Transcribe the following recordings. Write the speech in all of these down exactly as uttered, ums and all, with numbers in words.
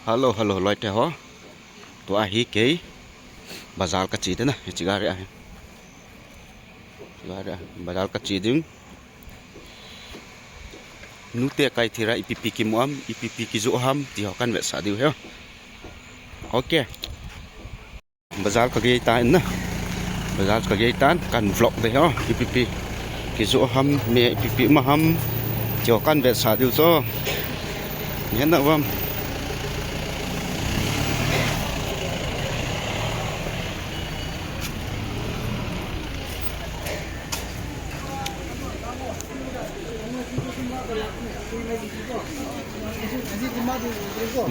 Hello, hello, loite ho. Tua hi kei bazar kache ding na, hiche gari ahi. Gari ahi, bazar kache ding. Nute kai thira ipi ipi kimu ham, ipi ipi kijoh ham, ti ho kahin vetsah diu ahi. Ok. Bazar kagei tan na. Bazar kagei tan, kahin vlog ding ahi, ipi ipi kijoh ham, me ipi ipi um ham, ti ho kahin vetsah diu chu. Ngen na uvam.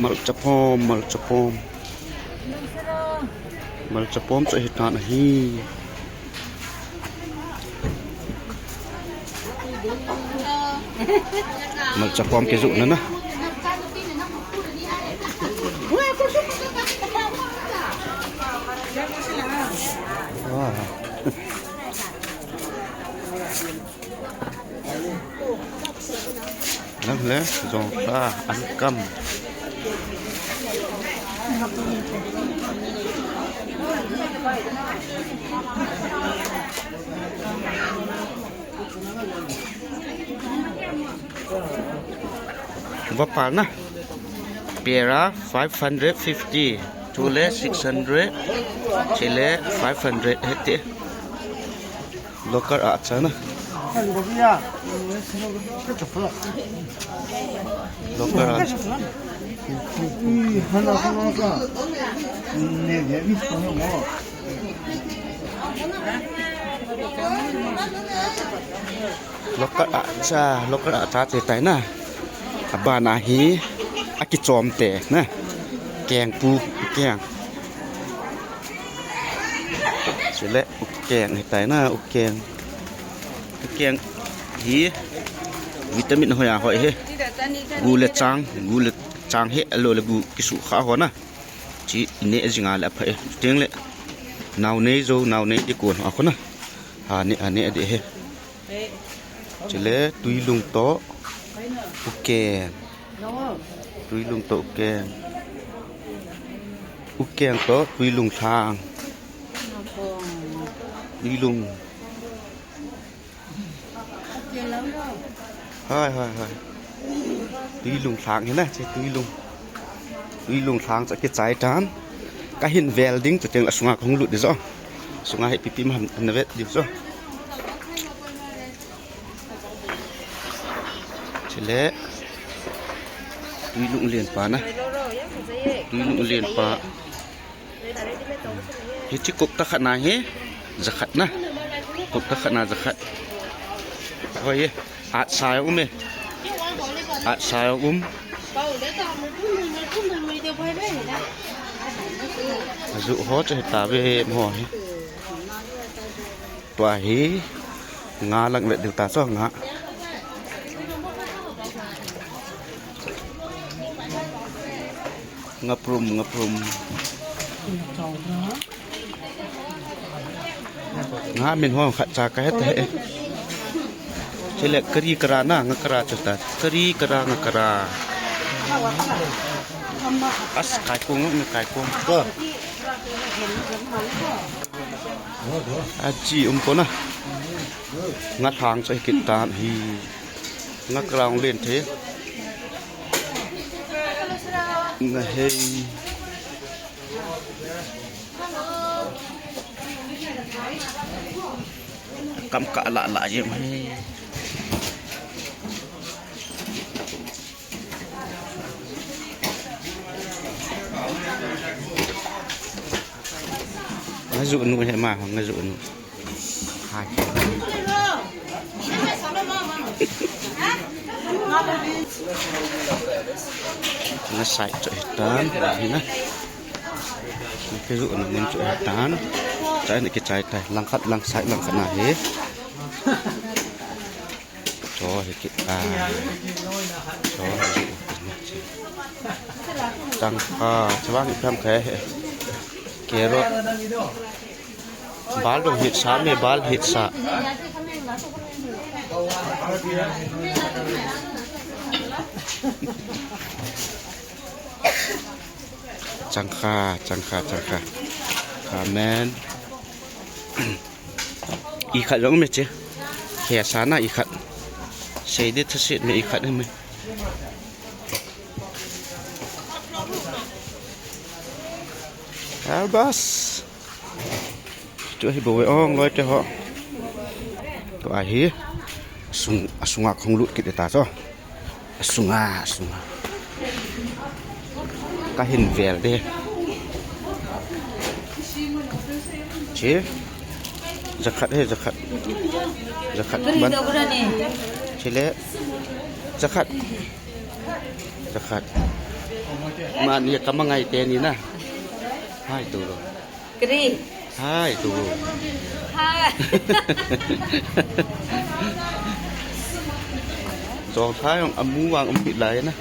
Malcha pom, malcha pom. Malcha pom chu hitan ahi. Malcha pom kijoh na na. Wow. Lang le, jong ta, an kam. Vapal na. Pera five hundred fifty. Chule six hundred. Chule five hundred hete. Local a cha na. Local a. Local a cha, local a cha te tai na. Abana hi akichom te na. Kengpu, keng. Chule ukeng hitai na, ukeng. Ukeng hi vitamin hoi a hoi e. Gu le chang, gu le chang e, alou le gu kisukha ho na. Chi ne jinga le apha e. Chuteng le naonei jou, naonei ding kon ho a kon na. Ane, ane ding e. Chule tuilung toh ukeng. Tuilung toh ukeng. Ukeng toh tuilung lhang. Tuilung. Hoi, hoi, hoi. Tuilung lhang hi na, chi tuilung. Tuilung lhang chu kichai tan. Kahin vel ding, chuteng le asunga kahung lut ding jo. Sunga hi ipi ipi um ham na vet diu jo. Chule tuilung lienpa na. Tuilung lienpa. Hiche kop ta khat na hi jakhat na. Kop ta khat na jakhat. Hoi e. At sa um e. At sa um. Ajoh ho chu hita ve mo hi. Tua hi nga lang vet diu ta chu nga. Nga prum, nga prum. Nga min ho khat cha kahe te. Chule kari kara na, nga kara chu ta. Kari kara, nga kara. As kaikung, nga kaikung. Ko. Achi um ko na. Nga lhang chu hi kit tan hi. Nga kara ong len the. Nga hei. Kam ka la la ye mai. Nga ju nu he ma, nga ju nu. Hai. Nga sai cho hitan, hina. Nga ke ju nu mun cho hitan. Chai na ke chai tai, langkhat, langsai, langkhat na he. Cho hi ke, ah. Cho hi ke. Tang, ah, chavang ipi ham khe. Carrot. Bal dong hit sa me, bal hit sa. Changkha, changkha, changkha. Amen. Ikhat jong me che. He sana ikhat. Seidi thasit me ikhat me. Albas. Chu hi bou ong loi te ho. Tua hi. Sung, asunga khong lut kit ta cho. Asunga, asunga. Ka hin vel de. Chi. Jakhat he, jakhat. Jakhat man. Chile. Jakhat. Jakhat. Man ye kamangai te ni na. Hai tu lo. Kri. Hai tu. Hai. Jong thai ong amu vang um pit lai na.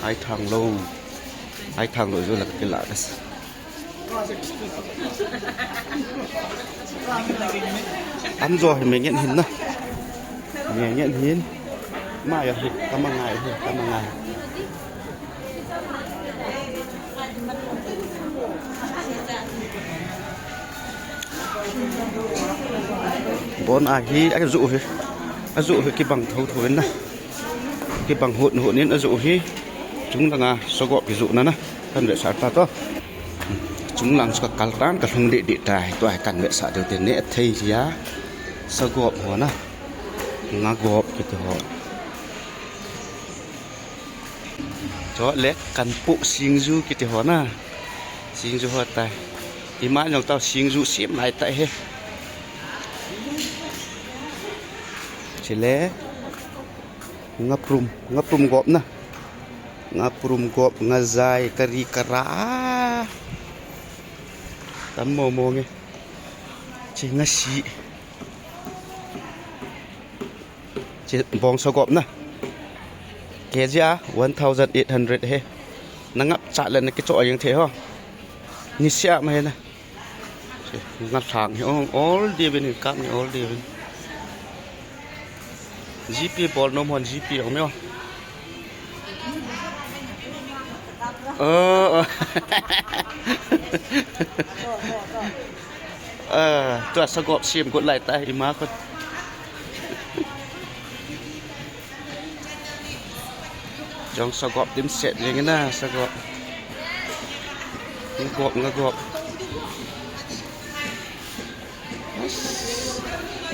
Hai thang lo. Hai thang lo jo la ka la das. Am jo hi me ngen hin na. Me ngen hin. Ma ya hi kamangai hi kamangai. Bon a hi, a ju hi. A ju hi kibang tho tho in na. Kibang hut hut in a ju hi. Chung langa sagop kijoh na na. Kan vetsah ta to. Chung lang chu ka kal tan ka lhung deh deh tai. Tua hi kan vetsah deu te ne thei hi a. Sagop ho na. Nga gop kiti ho. Cho le kan pu singju kiti ho na. Singju ho tai. Ima jong tao singju sim lai tai he. Chile. Ngaprum, ngaprum gop na. Ngaprum gop, ngajai, kari kara. Tam mo mo nge. Chi ngasi. Chi bong sagop na. K G a one thousand eight hundred he. Na ngap cha le na kicho a jeng the ho. Ni sia ma he na. Chi nga thang he ong all day bin kap ni all day bin. G P bol nom hon G P ong me o. Ơ, ơ. Ơ, tua sagop sim got lai ta ima kon. Jong sagop dim set jeng na sagop. Nga gop, nga gop.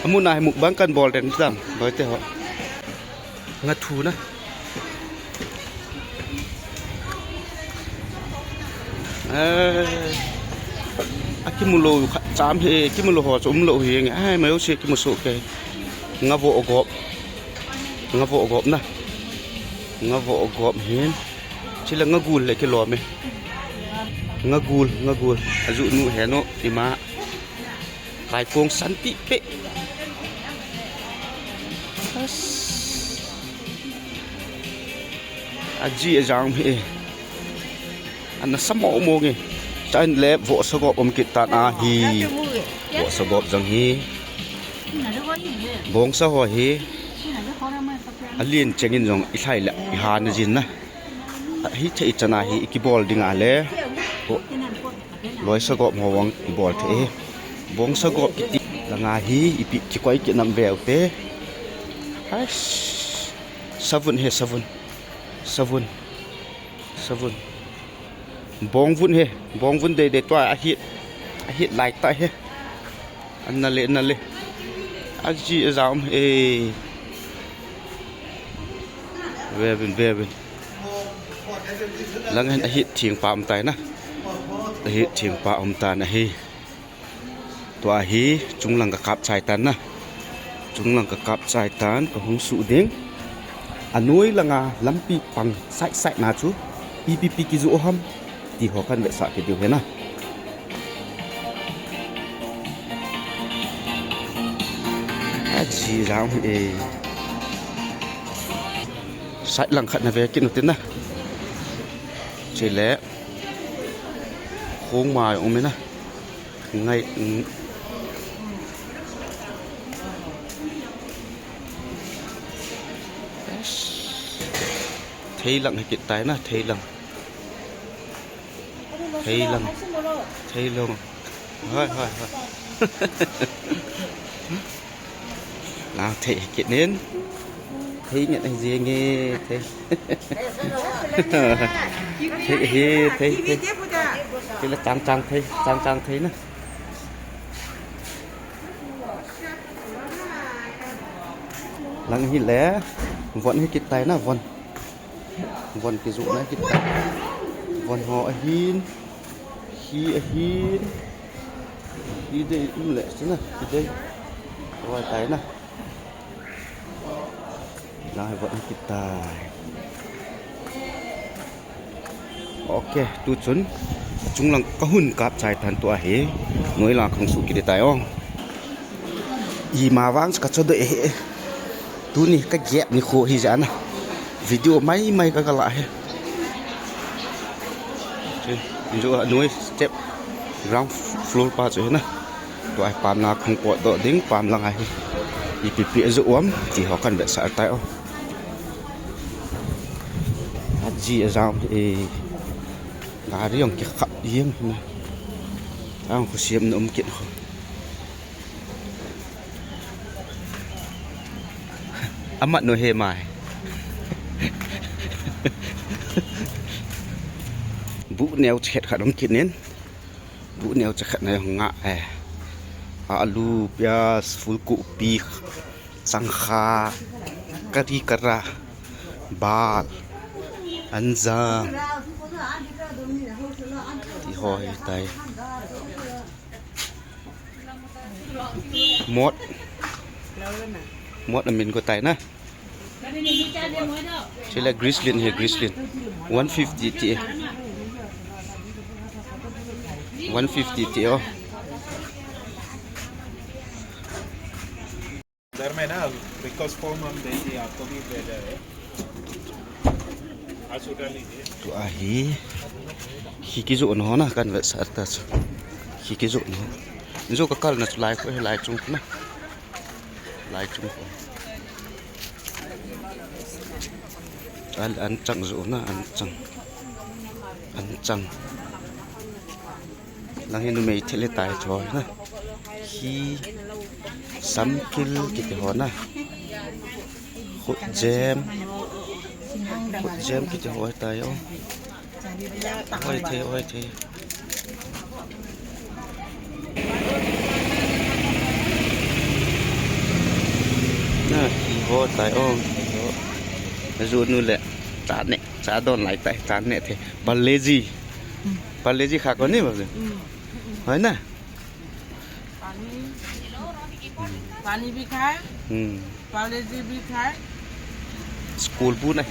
Amun a hi mukbang kan bol den tam, loi te ho. Nga thu na. Eh, a kimu lou kha cham he, kimu lou ho chu um lou hi nge. Ai, mai u se kimu so ke. Nga vo gop. Nga vo gop na. Nga vo gop hin. Chile nga gul le kilom e. Nga gul, nga gul. A ju nu he no, ima. Kai kong san ti pe. A ji a jang he. Ana sa mo mo nge. Chan le vo sagop um kit tan a hi. Vo sagop jang hi. Bong sa ho hi. A lien cheng in jong i thlai le i ha na jin na. Hi thei chana hi i kibol ding a le. Loi sagop ho vang i bol thei. Bong sagop kiti langa hi ipi kikoi kinam veu te. Hais. Savun he savun. Savun. Savun. Bong vun he. Bong vun dei dei tua a hit. A hit lai ta he. An na le, an na le. A ji a jam he. Vevin, vevin. Lang hen a hit thing pa um tai na. A hit thing pa um ta na he. Tua hi chunglang ka kap chai tan na. Chunglang ka kap chai tan ka hung su ding. A noi langa lampi pang sai sai na chu. Ipi pi kijoh ham. Ti ho kan vetsah kit diu hi na. A ji jang hi e. Sai lang khat na ve kit nu tin na. Chile. Khong mai um na. Ngai, mm. Yes. Thei lang hi kit tai na, thei lang. Thei lang. Thei lang. Hoi, hoi, hoi. Lang thei hi kit nin. Thei ngen hi jeng e, thei. Thei hi, thei, thei. Thei la chang chang thei, chang chang thei na. Lang hi le, von hi kit tai na, von. Von kijoh na kit tai. Von ho ahin, hi ahin, hi dei um le, si na, hi dei. Vai tai na. Lang hi von hi kit tai. Ok, tu chun chunglang ka hun kap chai tan tua hi. Noi lang khang su kit tai o. Ima vang ka chodoh e. Tuni ka gap ni kho hi jana. Video mai mai ka kala he. Chu, chu a noi step ground floor pa chu hi na. Tua hi pam lang khang potdoh ding, pam lang ahi. Ipi pi ajoh uvam, ti ho kan vetsah tai o. Aji ajam e. Gari jong kikhap jeng hi na. Ang khu siam na um kit khu. Amat nu he mai. Bu neo chakhat khat um kit nin. Bu neo chakhat na jong nga e. Alu, pyaz, phulkobi, changkha, kari kara, bal, anjam. Ti ho hi tai. Mot. Mot amin ko tai na. Chule Grislin he, Grislin. One fifty ti. One fifty ti o. घर में ना request form हम दे दिए आपको भी भेजा है। आज उठा लीजिए। Tua hi. Hi kijoh na ho na kan vetsah ta chu. Hi kijoh na ho. Joh ka kal na chu lai khu, lai chung khu na. Lai chung khu. An, an chang joh na, an chang. An chang. Lang hi numei thil hi tai chu na. Hi samkil kiti ho na. Khutjem. Khutjem kiti ho hi tai o. Hoi thei, hoi thei. Na, hi ho tai o. Hi ho. Ajoh nu le. Cha ne, cha don lai tai, cha ne thei. Parle-G. Parle-G kha koni ba. Hoi na. पानी, पानी भी खाए, Hmm. Parle-G भी खाए। School bu na.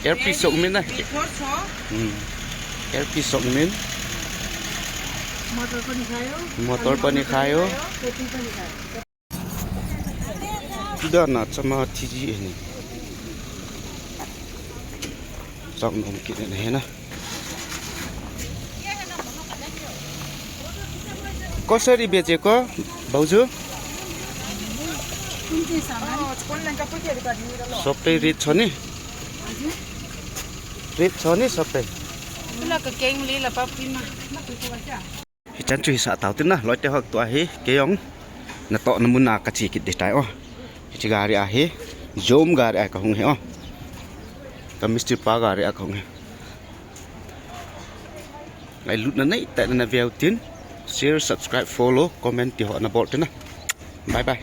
L P sok min na. Iko so। Hmm. L P sok min। Motor pani khayo। Motor pani khayo। Koti pani khayo। Kida na chama thiji ni. Chak nom kit na he na. Kosari beche ko, bauju? Sope rate choni? Rate choni sope? Pula ka keng li la pa pima. Hichan chu hisah tau tin na, loite ho, tua hi kei jong natohna mun a kache kit ding tai o. Hiche gari a hi, Jom gari a kahung hi o. Ka mistri pa gari a kahung hi. Ngailutna neitah in nana veu tin, share, subscribe, follow, comment ti ho nabol tin na. Bye bye.